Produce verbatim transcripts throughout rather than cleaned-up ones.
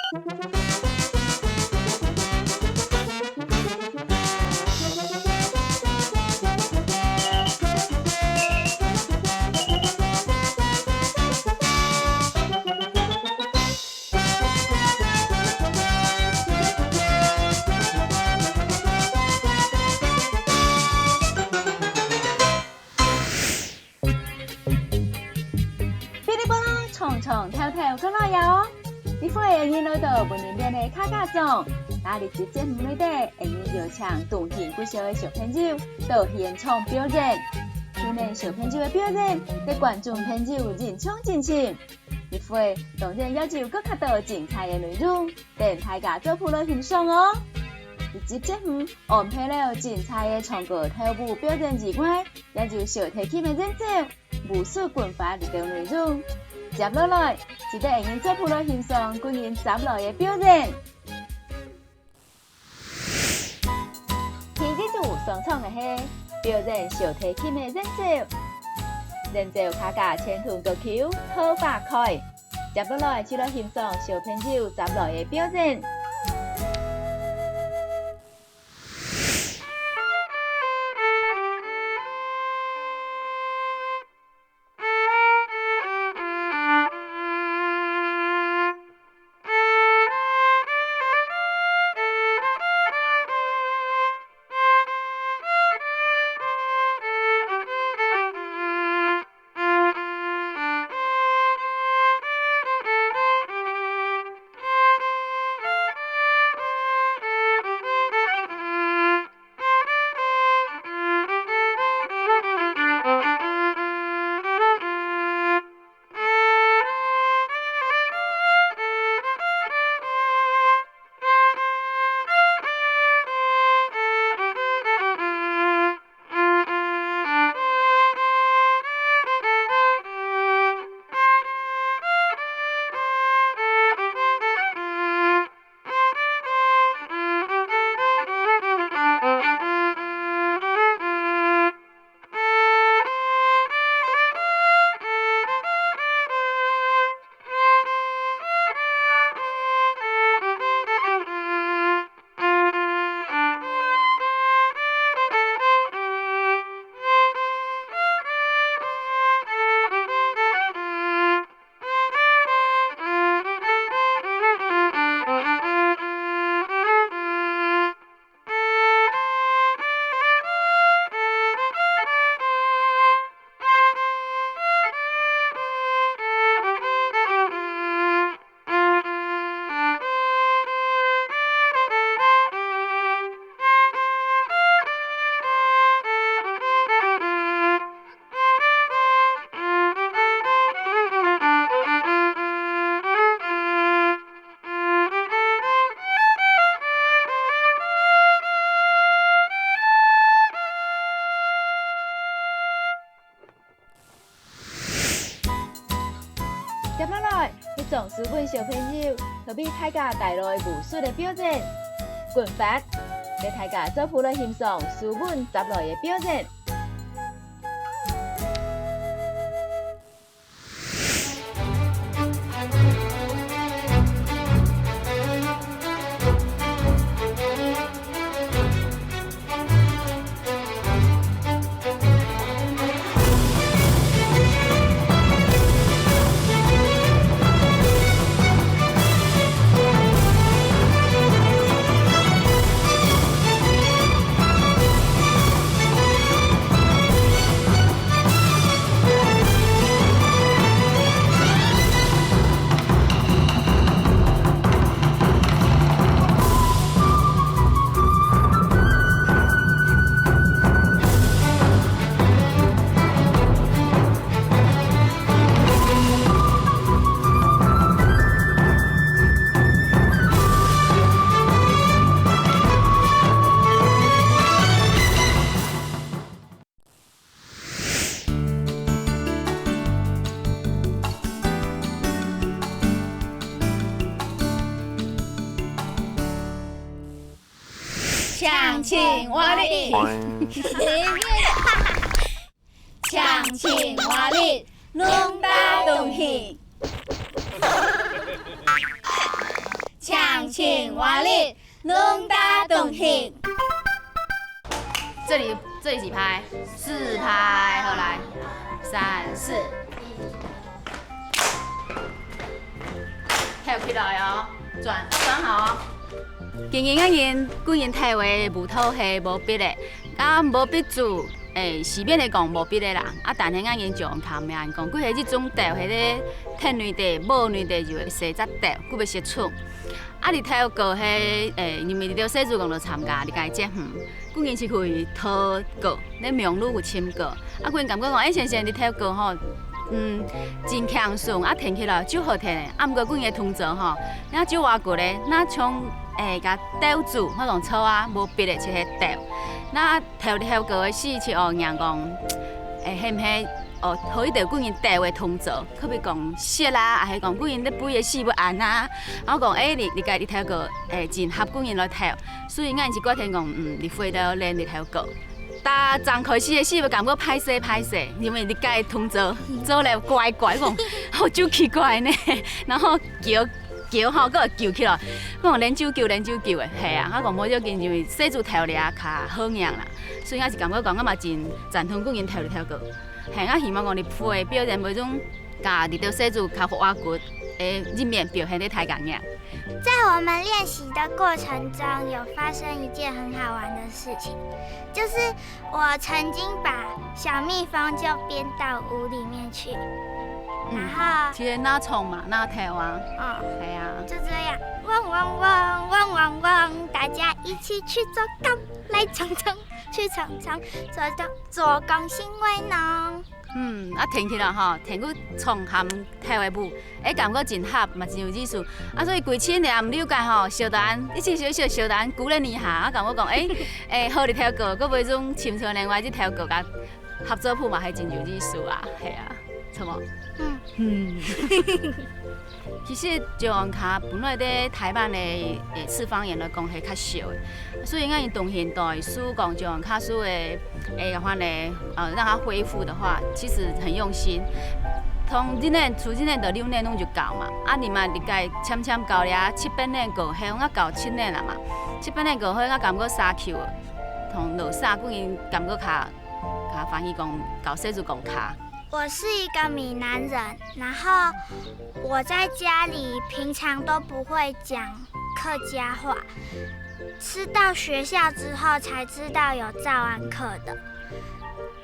嗶哩啵啦，長長透透過來了哦！這回𠊎等來到文林鎮个客家庄，在這集節目內底，𠊎等邀請同興國小个小朋友到現場表演。雖然小朋友个表演，對觀眾朋友印象真深，這回當然也有更加多精彩个內容，等大家做伙來欣賞哦！這集節目安排了精彩个唱歌、跳舞表演以外，也有小提琴个演奏、 武術、拳法這兜內容。接落來，就等𠊎等做伙來欣賞個人接來个表演。第一組上場个係表演小提琴个演奏，演奏客家傳統歌曲《桃花開》。接落來，就來欣賞小朋友接來个表演。 接下來，係莊淑文小朋友，佢為大家帶來武術个表演，拳法，分大家做伙來欣賞淑文接來个表演。 強情活力，強情活力，龍大東西。挺活力，弄大动听。这里这里几拍？四拍，好来，三四，跳起来哦，转转好哦。今日个人，个人跳个舞蹈系毛笔个，啊毛笔组，诶，四面个讲毛笔个啦，啊但系个人就用卡名讲，佢系一种调，系咧天女地、母女地就会写只调，佢会写出。 啊，你頭過係，誒，因為你兜細子講到參加你个節目，個人是去討過，你網路有尋過。啊，個人感覺講，誒，先生，你頭過吼，嗯，真輕鬆，啊，聽起來就好聽个。啊，毋過個人个動作吼，那就話過咧，那像，誒，个鬥子，我講錯啊，無筆个就係鬥。那頭頭過个時就學人講，誒，係毋係？ 哦，學一兜個人鬥个動作，可比講舌啦，還係講個人咧背个四不安啊。然後講，誒，你你个你頭過，誒，真合個人來鬥，所以𠊎就決定講，嗯，你回頭練你頭過。但正開始个時會感覺歹勢歹勢，因為你个動作做了怪怪，講，好就奇怪呢。然後叫叫吼，个叫起來，講練久久練久久个，係啊，啊講無要緊，因為細子頭咧較好贏啦，所以𠊎就感覺講，𠊎嘛真贊同個人鬥頭過。 係，𠊎希望講你會表現會用甲你兜細子較活潑个一面表現个大家人。在我们练习的过程中，有发生一件很好玩的事情，就是我曾经把小蜜蜂就编到舞里面去，然后其实那虫嘛，那头啊，哦，系啊，就这样，嗡嗡嗡，嗡嗡嗡，大家一起去做工，来冲冲，去冲冲，做工做工新味浓。嗯，啊，听起来吼，听个虫含头个舞，诶，感觉真合，嘛真有意思。啊，所以规青年了解吼，小丹，一起小小小丹鼓励你一下，啊，感觉讲，诶，诶，好一条歌，个会用青春另外一条歌甲合作谱嘛，还真有意思啊，系啊，怎么？嗯，嗯。 其实詔安客本來在台灣个誒次方言來講係較少个，所以𠊎等當現代書講詔安客書个誒个話呢，呃，讓它恢復的話，其實很用心。從一年、初一年到六年攏就教嘛，啊，你嘛你該漸漸教了，七八年過後，𠊎教七年了嘛，七八年過後，𠊎感覺社區，同老社本人感覺較較歡喜講教細子講客。我是一个閩南人，然后我在家里平常都不会讲客家话，是到学校之后才知道有詔安客的。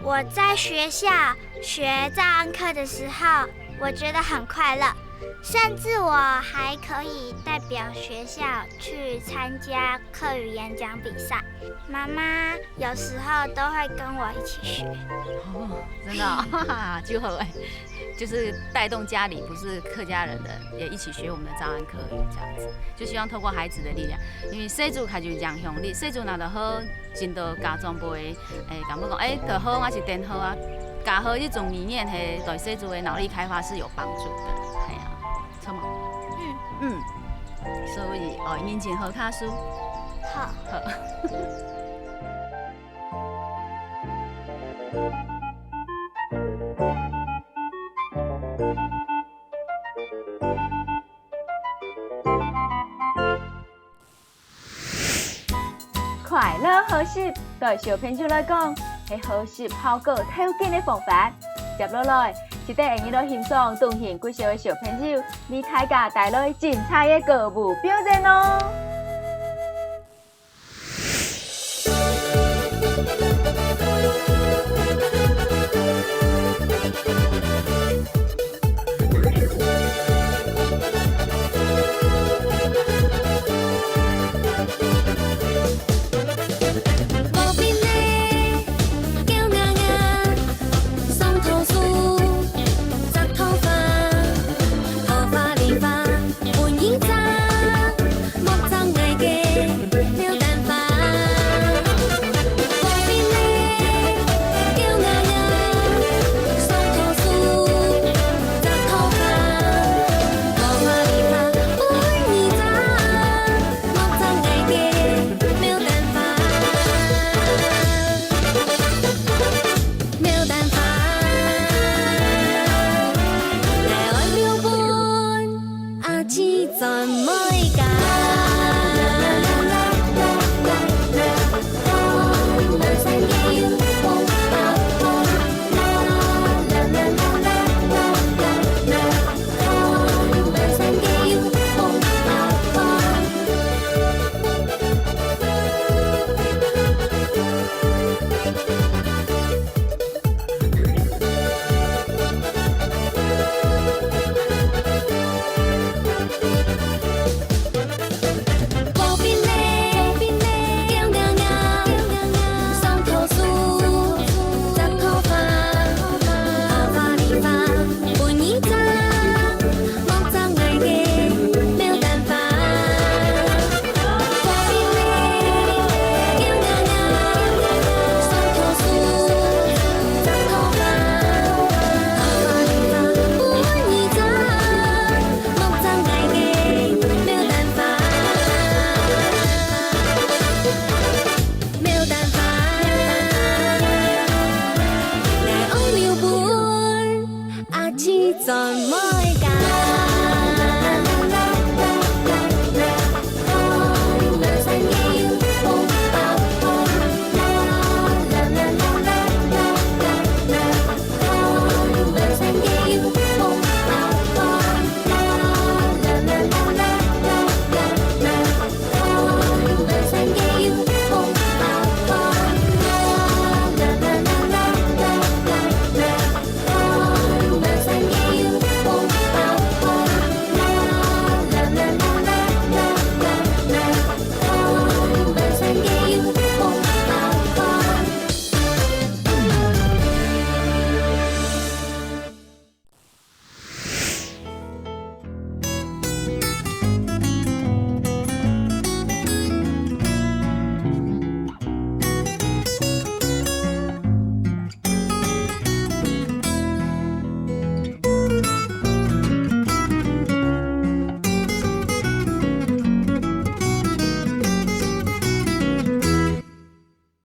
我在学校学詔安客的时候，我觉得很快乐，甚至我还可以代表学校去参加客语演讲比赛。妈妈有时候都会跟我一起学。哦，真的哦，就好哎，就是带动家里不是客家人的也一起学我们的詔安客语这样子，就希望透过孩子的力量，因为細子佢就影响力，細子拿得好，真多家长辈，诶，感觉讲，诶，个好，我是真好啊，教好一种语言，嘿，对细子的脑力开发是有帮助的，系啊，错吗？嗯，所以哦，认真好读书，好，好。 快樂學習，對小朋友來講，係學習效果最緊个方法。接落來，值得𠊎等來欣賞東興國小个小朋友，為大家帶來精彩个歌舞表演哦！ 阿姊轉妹家。